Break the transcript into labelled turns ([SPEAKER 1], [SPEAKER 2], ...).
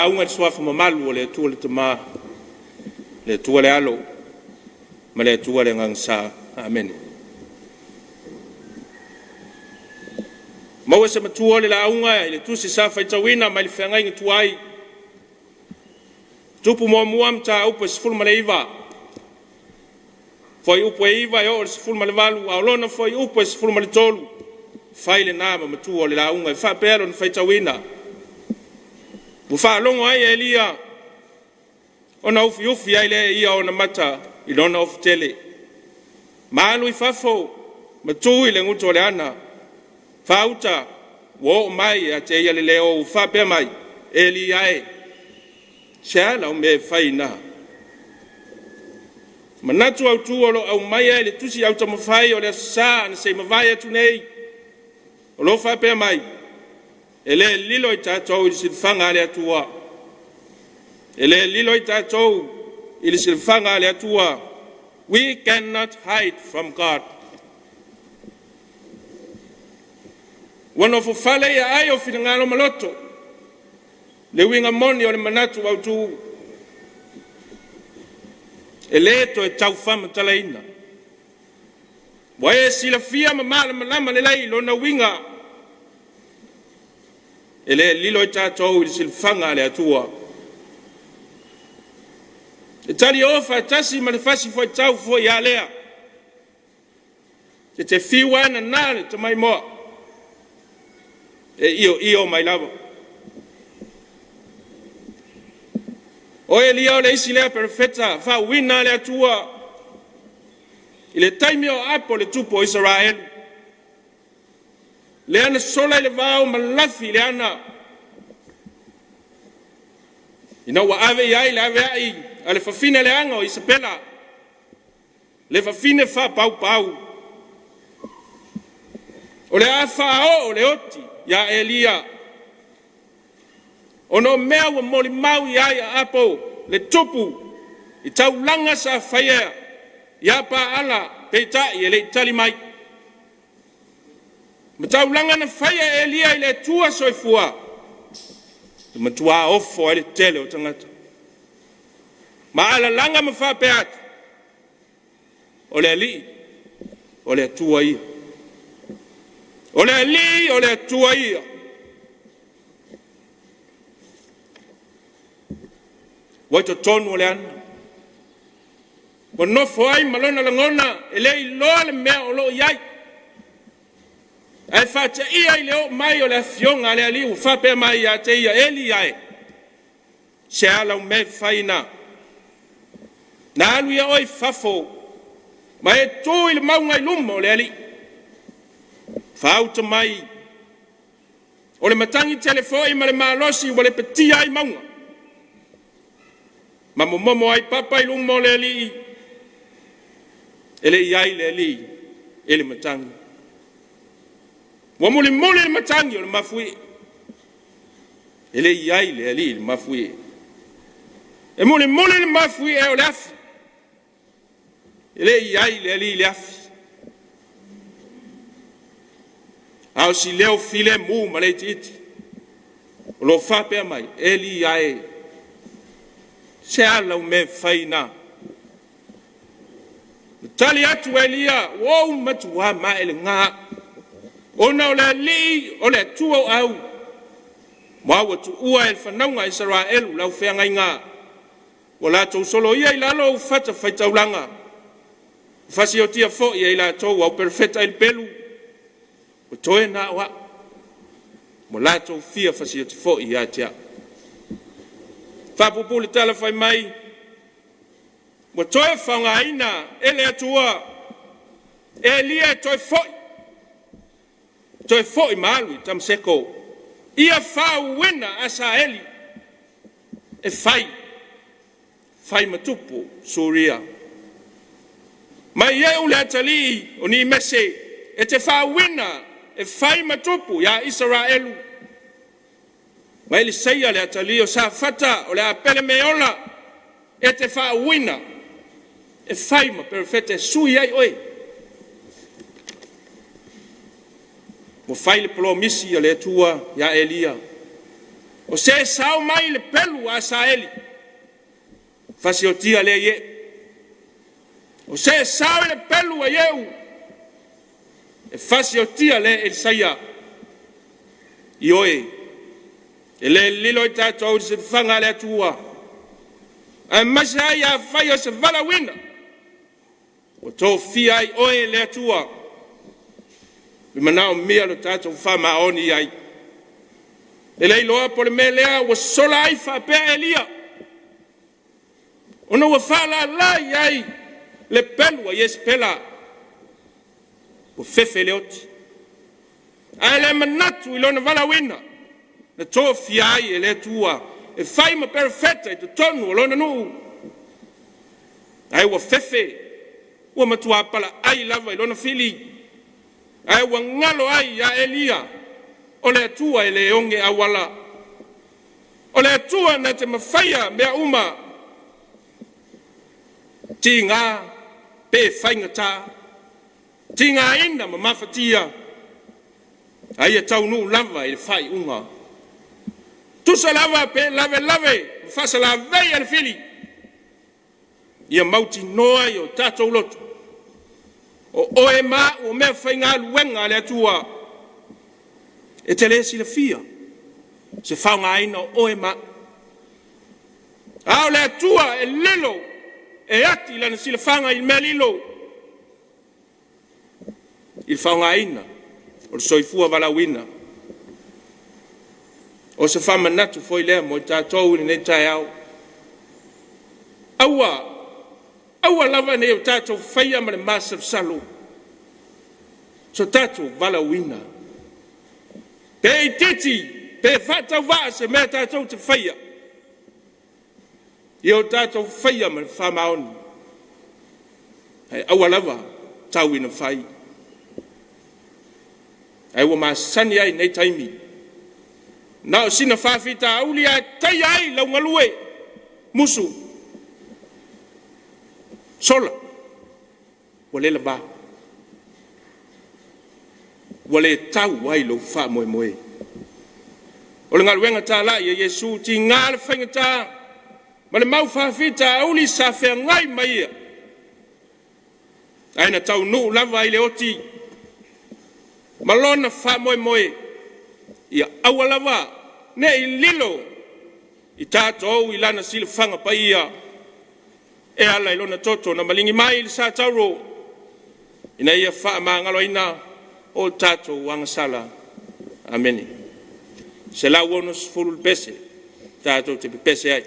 [SPEAKER 1] lauga i le Suafa mamalu o le Atua le Tama, le Atua le Alo ma le Atua le Agaga Sa. Amene. Maua se matua o le lauga i le tusi sa faitauina mai le feagaiga tuai, Tupu muamua mataupu e 19, fuaiupu e 9 e oo i le 18, a o lona fuaiupu e 13, fai lena ma matua o le lauga. E faapea lona faitauina: Ua faalogo ai Eliya ona ufiufi ai lea e ia ona mata i lona ofutele, ma alu i fafo ma tu i le gutu o le ana faauta, ua oo mai ia te ia le leo ua faapea mai, Eliya e, se a lau mea e fai i ina? Manatu autu o lo o aumaia e le tusi autaumafai o le Aso Sa na se i mavae atu nei, o lo o faapea mai, e le lilo i tatou i le silafaga a le Atua. E le lilo i tatou i le silafaga a le Atua. We cannot hide from God. Ua nofofale i aai o finagalo ma loto le uiga moni o le manatu autu, e le toe tau faamatalaina. Ua e silafia ma malamalama lelei lona uiga, e le lilo i tatou i le silafaga a le Atua. E talio faatasi ma le fasi fuaitau foi a lea, e te fiu lava e nana le tamaimoa, e ioio mai lava. O Eliya o le isi lea perofeta faauuina a le Atua i le taimi o apo le tupu o Isaraelu, lea na sola i le vao ma lafi i le ana, ina ua ave i ai le aveai a le fafine leaga o Isapela, le fafine faapaupau. O le a faaoo le oti ia Eliya, ona o mea ua molimau i ai Ahapo le tupu i taulaga sa faia ia Paala, peitai e le i tali mai. Ma taulaga na faia e Eliya i le Atua Soifua, e matua ofo ai le tele o tagata, ma alalaga ma faapea atu, o le Alii, o le Atua ia. O le Alii, o le Atua ia. Ua i totonu o le ana, ua nofo ai ma lona lagona, e le iloa le mea o lo o i ai. Ae faateia i le oo mai o le afioga a le Alii ua faapea mai ia te ia, Eli ae, se a lau mea e fai i ina? Na alu ia oe i fafo ma e tu i le mauga i luma o le Alii. Faauta mai, o le matagi tele foi ma le malosi ua lepetia ai mauga, ma momomo ai papa i luma o le Alii, e le i ai le Alii i le matagi. Ua mulimuli le matagi o le mafuie, e le i ai le Alii i le mafuie. E mulimuli le mafuie o le afi, e le i ai le Alii i le afi. A o si leo filemu ma le itiiti o lo o faapea mai, Eli ae, se a lau mea e fai i ina? Na tali atu Eliya, ua ou matua maelega ona o le Alii o le Atua o au, ma ua tuua e le fanauga a Isaraelu lau feagaiga, ua latou soloia i lalo ou fatafaitaulaga, ua fasiotia foi e i latou au perofeta i le pelu, ua toe na o au, ua latou fia fasioti foi ia te au. Faapuupuu le tala fai mai, ua toe faaaogaina e le Atua Eliya e toe foi, toe foi ma alu i Tamaseko, ia faauuina Asaeli e fai fai ma tupu Suria. Mai Ieu le atalii o Nimese e te faauuina e fai ma tupu ia Isaraelu. Ma Eliseia le atalii o Safata o le Apele Meola e te faauuina e fai ma perofeta e sui ai oe. Ua fai le polomisi a le Atua ia Eliya. O se e sao mai i le pelu a Asaeli, fasiotia lea Ie'u. O se e sao i le pelu a Iehu, e fasiotia lea Elisaia. Ioe, e le lilo i tatou i le silafaga a le Atua, aemaise ai afai o se valaauina ua tofia ai oe e le Atua, e manaomia lo tatou faamaoni i ai. E le iloa po o le mea lea ua sola ai faapea Eliya, ona ua faalala i ai le pelu a Iesepela, ua fefe le oti, ae le manatu i lona valaauina na tofia ai e le Atua e fai ma perofeta i totonu o lona nuu, ae ua fefe, ua matua palaai lava i lona fili, ae ua galo ai ia Eliya o le Atua e le oge auala, o le Atua na te mafaia mea uma, tiga pe faigata, tigaina ma mafatia, a ia taunuu lava i le faaiuga. Tusa lava pe lavelave ma faasalavei le fili, ia mautinoa i o tatou loto, o oe ma au o meafaigaluega a le Atua. E te le silafia se faaaogaina o oe ma au, a o le Atua e lilo e ati lana silafaga i mea lilo i le faaaogaina o le soifua valaauina. O se faamanatu foi lea mo i tatou i lenei taeao. Aua, aua lava ne i o tatou faia ma le masalosalo so tatou valaauina. Pe itiiti pe faatauvaa se mea tatou te faia, ia o tatou faia ma le faamaoni, ae aua lava tau ina fai. Ae ua masani ai i nei taimi, na o sina faafitauli lava e taia ai lau galue, musu, sola, ua le lava, ua le tau ai lou faamoemoe. O le galuega talai a Iesu, tiga le faigata ma le mau faafitauli sa feagai ma ia, ae na taunuu lava i le oti ma lona faamoemoe, ia aua lava ne i lilo i tatou i lana silafaga paia e ala i lona toto na maligi mai i le sa tauro ina ia faamagaloina o tatou agasala. Amene. 160 le pese tatou te pepese ai.